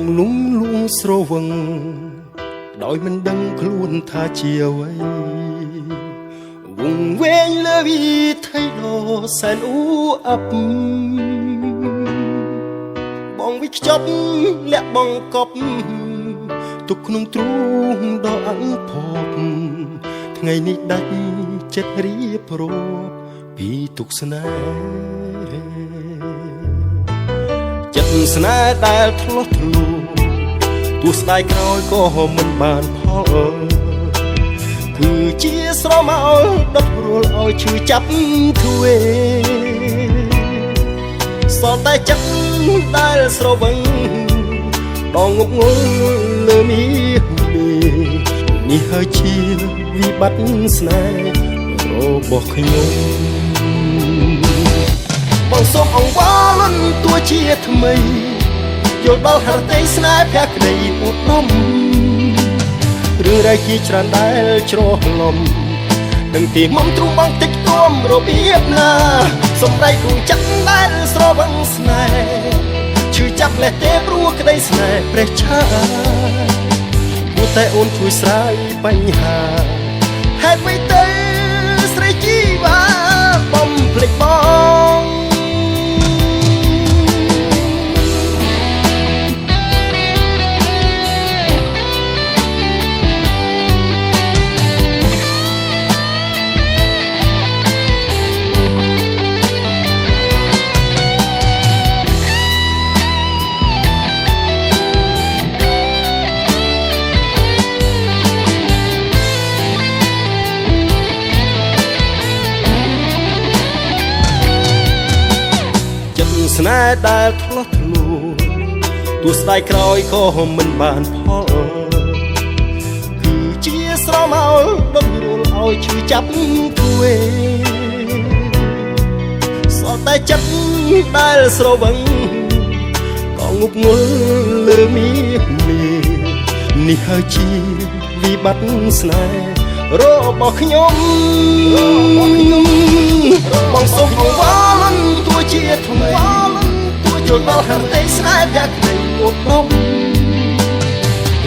បងលងលួងស្រវឹងដោយមិនដឹងខ្លួនថាជាអ្វីវងវែងលើវិថីដ៏សែនអ៊ូអាប់បងវិខ្ចប់លាក់បងកប់ទុកក្នុងទ្រូងដ៏អង្ភប់ថ្ងៃនេះដាច់ចិត្តរៀបរាប់ពីទុកស្នេហ៍ចិត្តស្នេហ៍ដែលធ្លោះធ្លួទោះស្ដាយក្រោយក៏មិនបានផលគឺជាស្រមោលដុតរួលឲ្យឈឺចាប់ទ្វេសល់តែចិត្តដែលស្រវឹងដងងប់ងល់លើមាសមេនេះហើយជាវិបត្តិស្នេហ៍របស់ខ្ញុំបងសូមអង្វរលន់តួជាថ្មីយល់ដល់ហឫទ័យស្នេហ៍ភក្តីឧត្តមរឿងរ៉ាវជាច្រើនដែលច្រឡំដឹងទីមុំទ្រូងបងតិចទួមរបៀបណាសំរៃដួងចិត្តដែលស្រវឹងស្នេហ៍ឈឺចាប់លេះទេព្រោះក្តីស្នេហ៍ប្រេះឆាគួរតែអូនជួយស្រាយបញ្ហាហេតុអ្វីទៅស្រីជីវ៉ាបំភ្លេចបងស្នេហ៍ដែលធ្លោះធ្លួទោះស្ដាយក្រោយក៏មិនបានផលគឺជាស្រមោលដុតរួលឲ្យឈឺចាប់ទ្វេសល់តែចិត្តដែលស្រវឹងក៏ងប់ងល់លើមាសមេនេះហើយជាវិបត្តិស្នេហ៍របស់ខ្ញុំបងសូមអង្វរលន់តួជាថ្មីយល់ដល់ហឫទ័យស្នេហ៍ភក្តីឧត្តម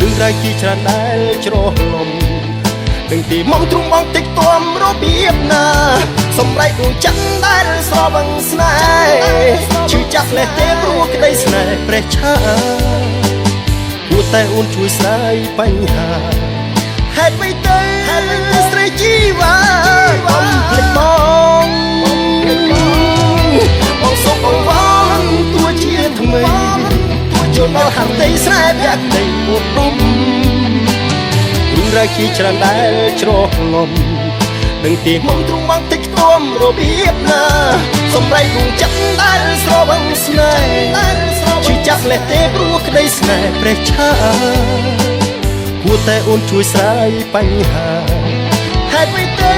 រឿងរ៉ាវជាច្រើនដែលច្រឡំដឹងទីមុំទ្រូងបងតិចទួមរបៀបណាសំរៃដួងចិត្តដែលស្រវឹងស្នេហ៍ឈឺចាប់លេះទេព្រោះក្តីស្នេហ៍ប្រេះឆាគួរតែអូនជួយស្រាយបញ្ហាហេតុអ្វីទៅស្រីជីវ៉ាបំភ្លេចបងបងសូមអង្វរតួជាថ្មីយល់ដល់ហឫទ័យស្នេហ៍ភក្តីឧត្តមរឿងរ៉ាវជាច្រើនដែលច្រឡំដឹងទីមុំទ្រូងបងតិចទួមរបៀបណាសំរៃដួងចិត្តដែលស្រវឹងស្នេហ៍ឈឺចាប់លេះទេព្រោះក្តីស្នេហ៍ប្រេះឆាគួរតែអូនជួយស្រាយបញ្ហាហេតុអ្វីទៅ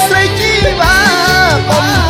ស្រីជីវ៉ាបំ